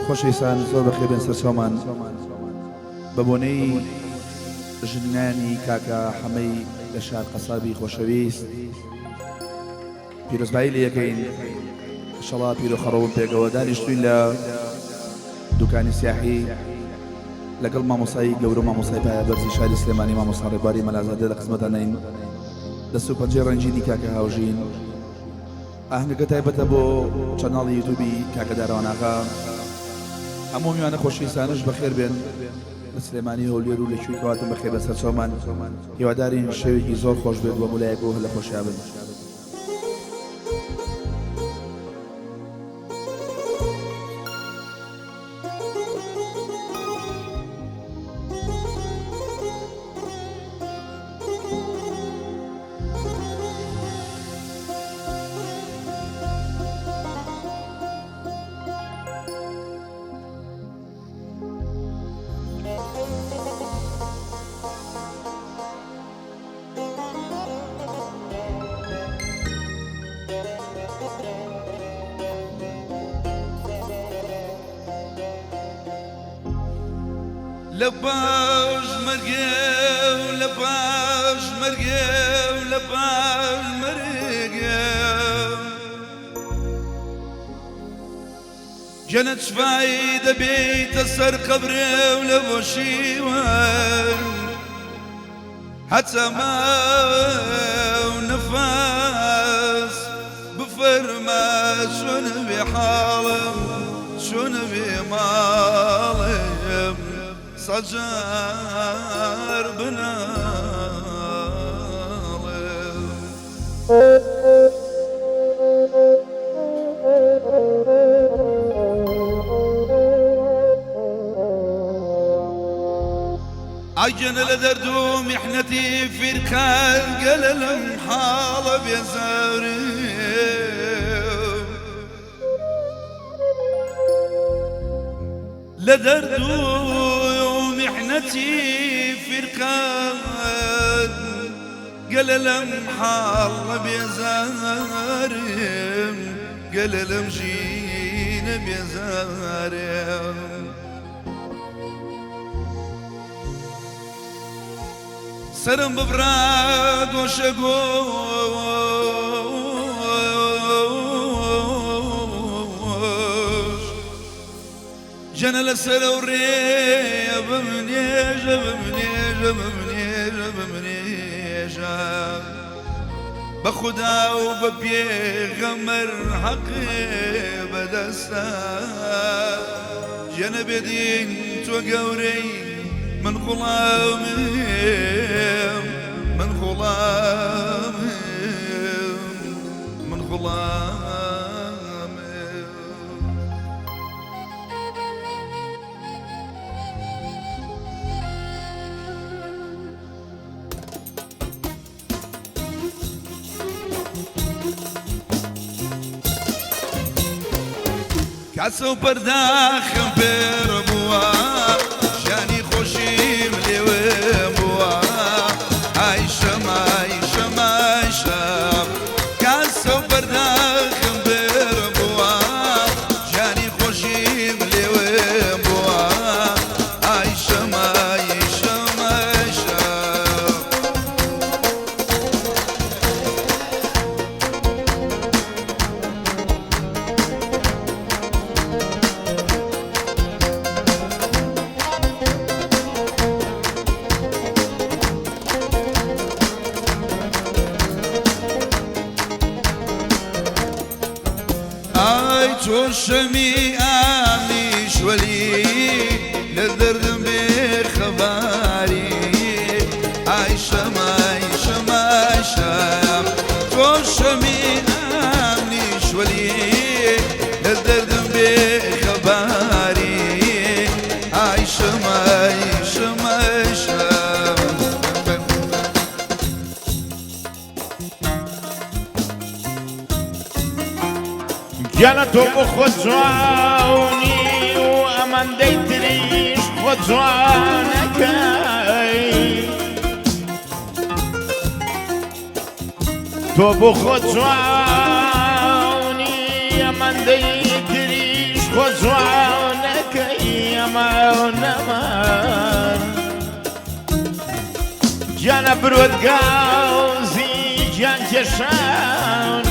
خۆشەویستان زۆر بەخێر بێن سەرچاومان بە بۆنەی ژنانی کاکە حەمەی لە شار قەسابی خۆشەویست پیرۆزبایی لێ یەکەین شەڵا پیرۆ خەڕەوم پێکەوە دانیشتوین لە دوکانی سیاحی لەگەڵ مامۆسای گەورە مامۆسای پایە بەرزی شاری سلێمانی مامۆسا ڕێباری مەلازادە لە خزمەتانین دەست و پەنجەی ڕەنگینی کاکە هاوژین ئاهەنگەکە تایبەتە بۆ چەناڵی یوتوبی کاکە دارەوان ئاغا. هەموو میوانە خۆشەویستانەش بەخێر بێن لە سلێمانی هەولێر و لە کوێی کەواتن بەخێر بێن سەرچاومان هیوادارین شەوێکی زۆر خۆش بێت و هەموو لایەک و هەر لە خۆشیا بن. لە پاش مەرگێ و لە پاش مەرگێ و لە پاش مەرگێ گەنە چفای دەبێیتە سەر قەبرێ و لە بۆشیوە هەتە ماو نەفەس بفەرما چۆن بێ حاڵم چۆن بێ ماڵم سەجار بناڵم. ئەگەنە لە دەرد و میحنەتی فیرقەت گەلە لەم حاڵە بێزارم. لە دەرد و میحنەتی فیرقەت گەلە لەم حاڵە بێزارم گەلە لەم ژینە بێزارم. سەرم ببڕە گۆشە گۆش ژەنە لەسەر ئەو ڕێیە بمنێژە بمنێژە بمنێژە بمنێژە بە خودا و بە پێغەمبەر حەقێ بەدەستە ژەنە بێدین تۆ گەورەی من غوڵامم من غوڵامم من غوڵامم. کاسە و پەرداخم پێر بووە ژیانی خۆشیم لێوێ بووە ئایشەم ئایشەم ئایشەم کاسە و پەرداخم پێر بووە ژیانی خۆشیم لێوێ بووە ئایشەم ئایشەم ئایشەم. ئای تۆ شەمی ئامیش وەلی لە دەردم بێ خەباری ئای شەم ئای شەم ئای شەم تۆ شەمی ئامیش وەلی لە دەردم بێ خەباری ئای شەم ئای شەم ئای شەم. گیانە تۆ بۆ خۆت جوانی و ئەمەندەی تریش خۆت جوانەکەی تۆ بۆ خۆت جوانی ئەمەندەی تریش خۆت جوانەکەی. نەما و نەمان گیانە برۆت گاوزی گیان کێشان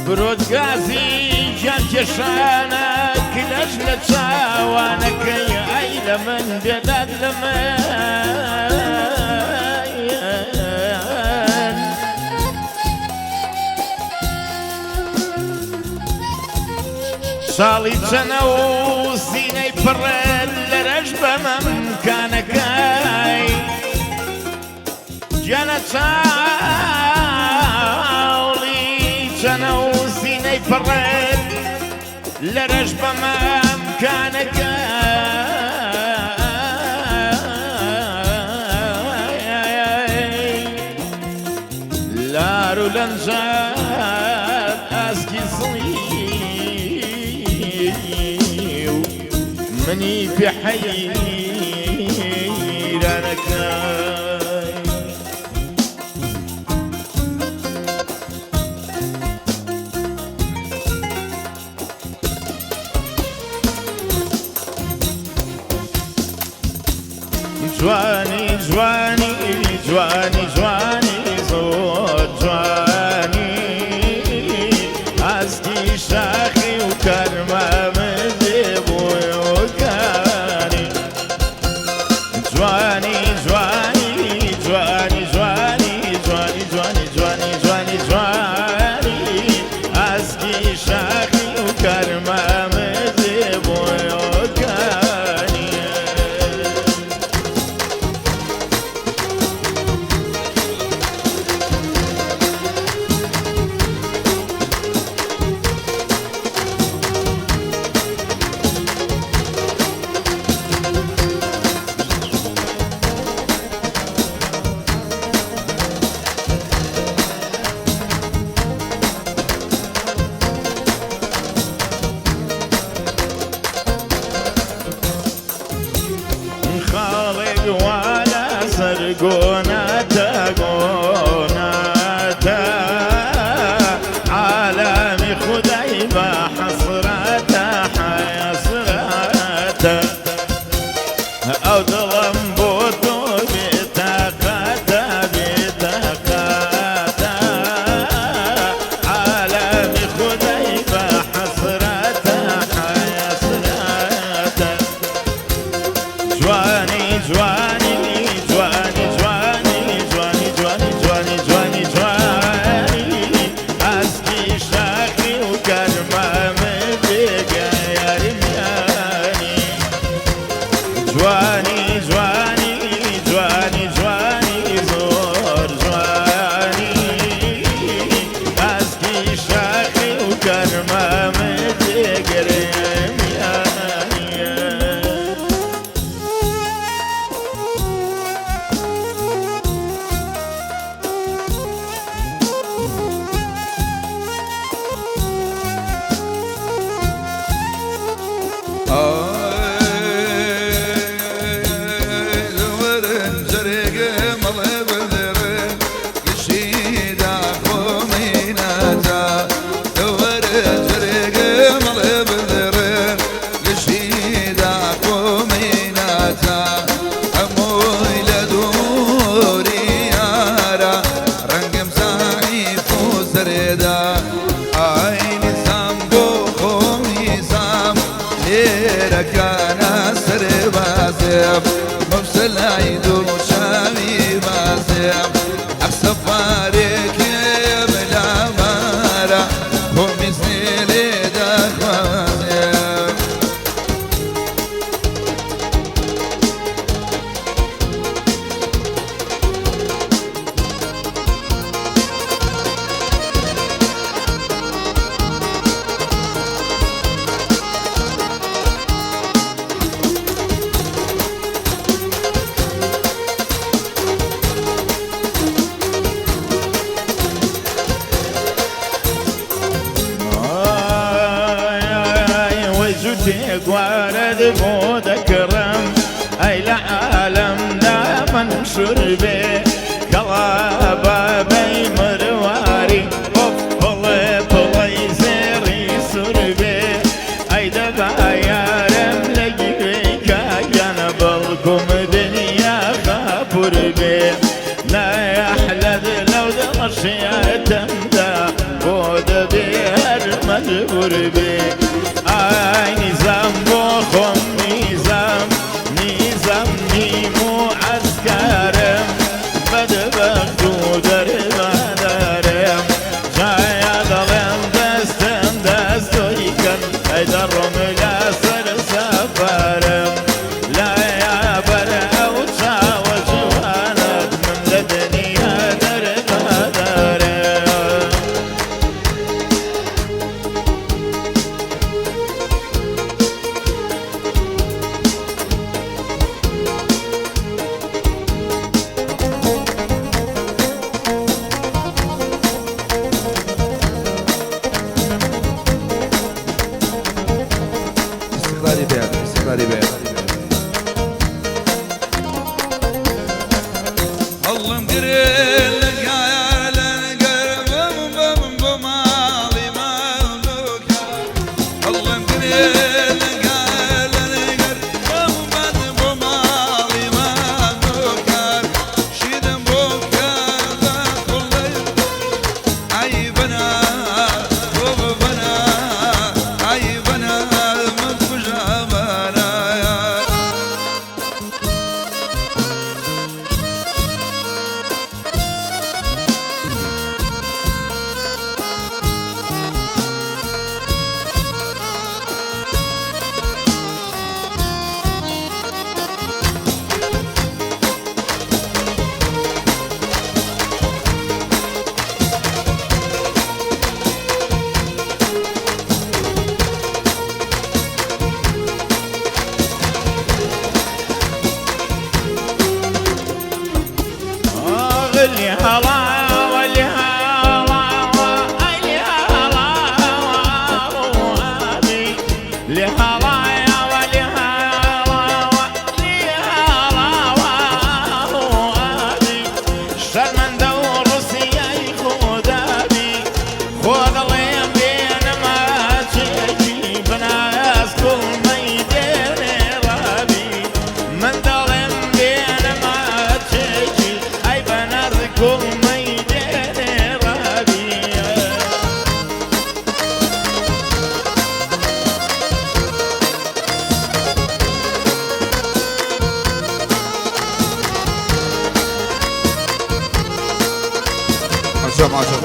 برۆت گازی گیان کێشانە کلەش لە چاوانەکەی ئەی لە من بێداد لە من. ساڵی چەنە و سینەی پڕێت لەرەش بە مەمکانەکەی گیانە چاوڵی چەنە و سینەی پڕێت لەرەش بە مەمکانەکەی لار و لەنجات ئاسکی زڵی و منی پێ حەیرانەکەی. جوانی جوانی جوانی جوانی زۆر جوانی ئاستی شاخی و کەرمەمدێ بۆیۆکانی جوانی جوانی جوانی جوانی جوانی جوانی جوانی جوانی جوانی ئاستی شاخی و کەرمەمدێ بۆیۆکانی. خاڵێک وا لەسەر گۆناتە گۆناتە عالەمی خودای بە حەسرەتە حەسرەتە ئەو دڵم بۆ تۆ بێتاقەتە بێتاقەتە عالەمی خودای بە حەسرەتە حەسرەتە جوانی جوانی جوانی جوانی جوانی جوانی جوانی جوانی جوانی ئاسکی شاخی و کەرمەمدێگە یاریمیانی جوانی جوانی جوانی جوانی زۆر جوانی ئاسکی شاخی و کەرمەمدێگە یاریمیانی. گوارد بۆ دەکڕم ئەی لە عالەمدا مەنشور بێ کەڵا بابەی مرواری پڵێ پڵەی شێتمدا بۆ دەبێ هەر مەجبور بێ. ئای نیزام بۆ خۆم نیزام، نیزام نیم و عەسکەرم، بەدبەخت و دەربەدەرم. جایا دەڵێم دەستم دەستۆی کەن، ئەی دەڕۆم لەسەر سەفەرم. لایا بەر ئەو چاوە جوانت من لە دنیا دەربەدەرم. ئیستیقلالی بەیات، ئیستیقلالی بەیات. هەڵم گرێ لە گالەنگەر بم بم بۆ ماڵی مەملوکە. هەڵم گرێ لە گالەنگەر بم بم بۆ ماڵی مەملوکە. شیرم بۆ بکە بە قوڵەی عەیبەنا بۆ ببەنا عەیبەنا من کوژەمەنایە. اللي هلا اللي هلا اللي هلا اللي هلا اللي هلا اللي هلا شرمن دور سياي خدابي خود الله بين ما تجي بناس كل ما يدير رابي من ظلم بين ما تجي اي بناس كل ما يدير رابي. عجب عجب.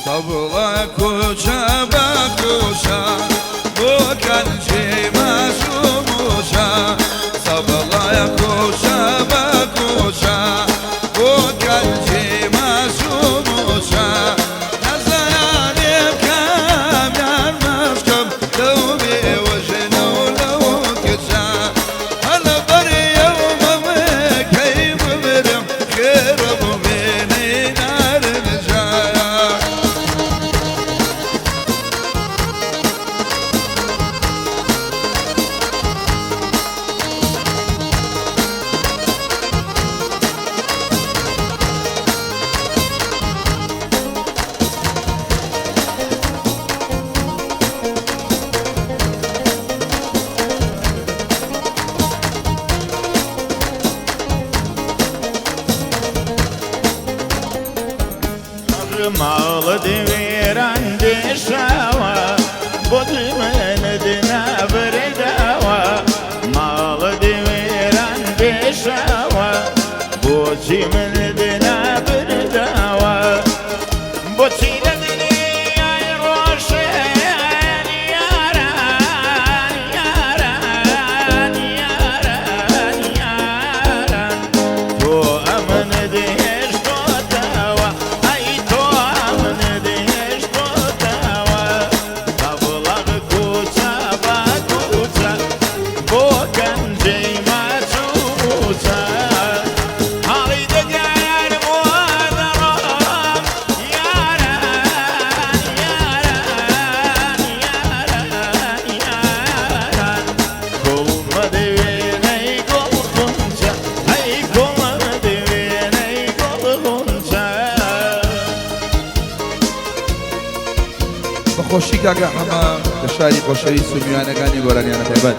سەبڵە کوچە بە کوچە بۆ کەنجی مەشوموشە. سەبڵە کوچە بە کوچە بۆ کەنجی مەشوموشە. نەزانانێم کامیان مەشکم لەو بێوەژنە و لەو کچە. هەلە بەریەومەمەکەی بمرم خێرە بمێنەی نارنجایە. ماڵ دوێران دێشاوە بۆ من دنابرداوە، ماڵ دوێران دێشاوە بۆچی من دنابرداوە، بۆچی لە دنیای ڕۆشن یاران یاران یاران یاران تۆ ئەمن دێشتۆتەوە، ئەی تۆ ئەمن دێشتۆتەوە. بەبڵەغ کوچە بە کوچە بۆ گەنجەی ماچووچە. حاڵی دەگەرم و دەڕۆم یاران. بە خۆشی کاکە حەمە لە شاری خۆشەویست و میوانەکانی گۆرانیانە تایبەت.